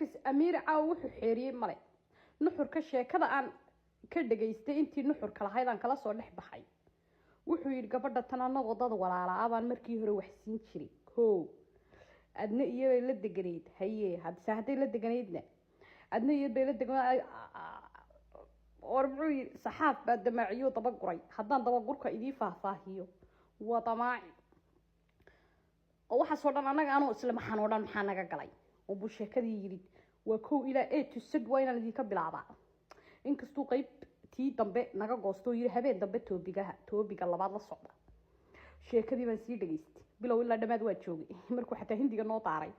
Ex Amiir caawa wuxuu xeeriyey male. Nuxurka sheekada aan ka dhageystay, intii nuxurka lahayd aan kala soo dhex baxay, wuxuu yidhi: "Gabadha tan anagoo dad walaala baan markii hore wax siin jiray ko Adna iyobay la deganayd." Haye, hadse hadday la deganaydna Adna iyobay la degan or. Muxuu yidhi? Saxaaf baa damaaciyo dabaguray. Haddaan dabagurka idii faahfaahiyo, waa damaaci oo waxaasoo dhan annaga anoo isla maxaan oo dhan maxaa naga galay unbuu sheekadii yidhi. Waa kow ilaa A to Z, waa inaan idinka bilaabaa. Inkastuu qeyb tii dambe naga goosto oo yidhi habeen dambe toobigaha toobiga labaad la socda. Sheekadii baan sii dhageystay, bilow ilaa dhamaad waa joogay. Markuu xataa Hindiga noo daaray,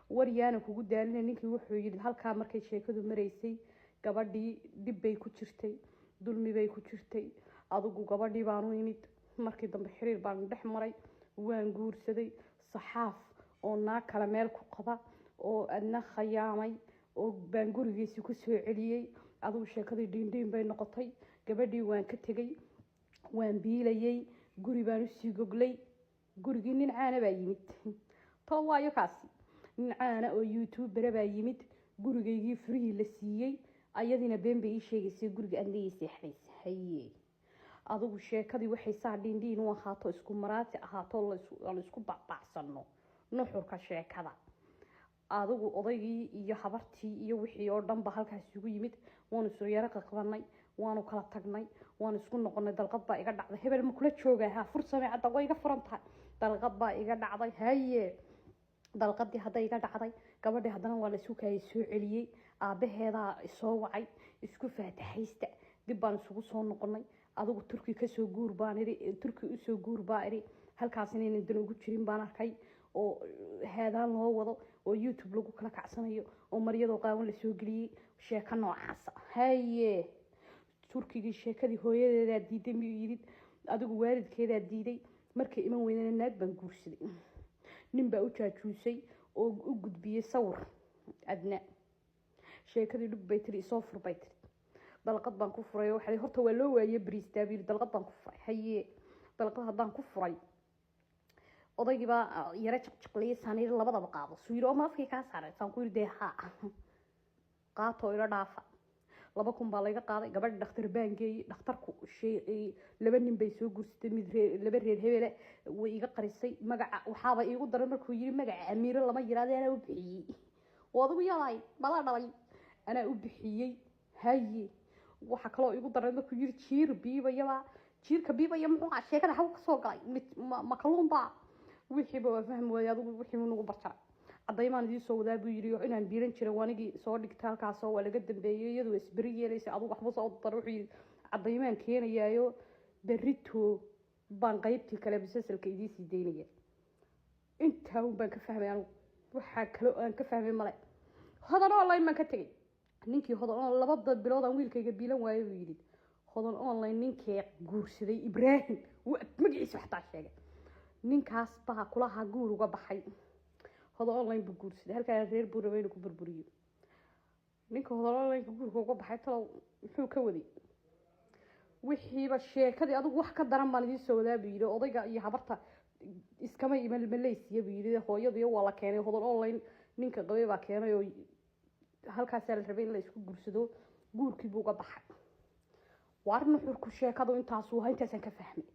war yaana kugu daalina. Ninkii wuxuu yidhi, halkaa markay sheekadu maraysay, gabadhii dhib bay ku jirtay, dulmi bay ku jirtay. Adigu gabadhii baanu imid, markii dambe xiriir baan dhex maray, waan guursaday. Saxaaf oo naag kale meel ku qaba oo Adna khayaamay oo baan gurigiisi kusoo celiyey. Adigu sheekadii dhiindhiin bay noqotay. Gabadhii waan ka tegay, waan biilayay, guri baan usii goglay. Gurigii nin caana baa yimid. To waayo kaasi nin caana oo YouTuber baa yimid gurigaygii, furihii la siiyey. Ayadiina been bay ii sheegaysay, guriga Adnayay seexdaysa. Haye, adigu sheekadii waxay saa dhiindhiin u ahaato, isku maraati ahaato, aan isku bacbacsano. Nuxurka sheekada, adigu odaygii iyo habartii iyo wixii oo dhan ba halkaas isugu yimid. Waanu isu yaro qaqbanay, waanu kala tagnay, waanu isku noqonay. Dalqad baa iga dhacday. Hebel ma kula jooga? Ha, fur sameecadda, way iga furan tahay. Dalqad baa iga dhacday. Haye, dalqadii hadday iga dhacday, gabadhii haddana waa la isku kaayay soo celiyey. Aabaheedaa isoo wacay, isku faataxaysta, dib baan isugu soo noqonay. Adigu Turki kasoo guur baan iri, Turki usoo guur baa iri. Halkaas inaynan dan ugu jirin baan arkay, oo haadaan loo wado oo YouTube lagu kala kacsanayo oo maryadoo qaawan lasoo geliyey, sheeko noocaasa. Haye, Turkigii sheekadii hooyadeedaa diiday miyuu yidhi? Adigu waalidkeedaa diiday. Markay iman weydana naag baan guursaday. Nin baa u jaajuusay oo u gudbiyey sawir Adna. Sheekadii dhug bay tiri, isoo fur bay tiri. Dalqad baan ku furay. Waxay horta waa loo waayey bariistaa buu yidhi. Dalqad baan ku furay. Haye, dalqad haddaan ku furay, odaygii baa yaro jiqjiqliyay. Saan yidhi, labadaba qaado. Suu yidhi, oo ma afkii kaa saaray? Saan ku yidhi, dee haa, qaatoo ila dhaafa. 2000 baa layga qaaday. Gabadha dhakhtar baan geeyey. Dhakhtarku laba nin bay soo guursatay, mid reer, laba reer hebele. Way iga qarisay magaca. Waxaaba iigu daray markuu yiri, magaca Amiiro lama yiraahdo, anaa u bixiyey. Oo adigu yadaay balaa dhalay, anaa u bixiyey. Haye, waxaa kaloo igu daray markuu yiri, jiir biibayaba, jiirka biibaya muxuu ahaa? Sheekada xaw kasoo galay mid ma kalluunbaa? Wixiiba waa fahmi waayey. Adigu wixii nagu barjaray, cadaymaan idiin soo wadaa buu yiri inaan biiran jiray. Waanigii soo dhigtay halkaasoo waa laga dambeeyey, iyadoo isberi yeelaysa. Adigu waxba soo dar. Wuxuu yiri, cadaymaan keenayaayo, berito baan qeybtii kale musalsalka idiin sii daynaya. Intaa un baan ka fahmay anigu, waxaa kale oo aan ka fahmay male. Hodan Online baan ka tegay. Ninkii Hodan Online 2 bilood aan wiilkayga biilan waayo buu yidhi. Hodan Online ninkii guursaday, Ibraahim magaciisa xataa sheegay, ninkaas baa kulaha guur uga baxay. Hodan Online buu guursaday, halkaa reer buu rabay inuu ku burburiyo. Ninka Hodan Online guurka uga baxay, talow muxuu ka waday? Wixiiba sheekadii adigu wax ka daran baan idiin soo wadaa buu yidhi. Odayga iyo habarta iskama iman Malaysia buu yidhi, hooyadiyo waa la keenay. Hodan Online ninka qabay baa keenay oo halkaasaa la rabay in la isku guursado. Guurkii buu uga baxay. Waar nuxurku sheekadu intaasuu ahaa, intaasaan ka fahmay.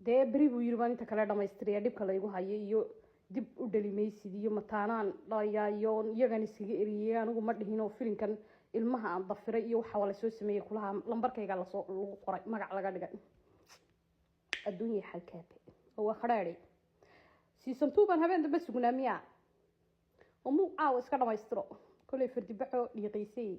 Dee beri buu yiri baan inta kale dhamaystiraya. Dhibka laygu hayo iyo dib u dhalimaysid iyo mataanaan dhalayaa iyo iyagan iskaga eriyey, anigu ma dhihin. Oo filinkan ilmaha aan dafiray iyo waxa waa lasoo sameeyey kulaha, lambarkayga lasoo lagu qoray, magac laga dhigay. Adduunya xalkaabe oo waa khadhaadhay. Season 2 baan habeen dambe sugnaa miyaa? Oo muu caawa iska dhamaystiro? Kolay fardibaxo dhiiqaysay.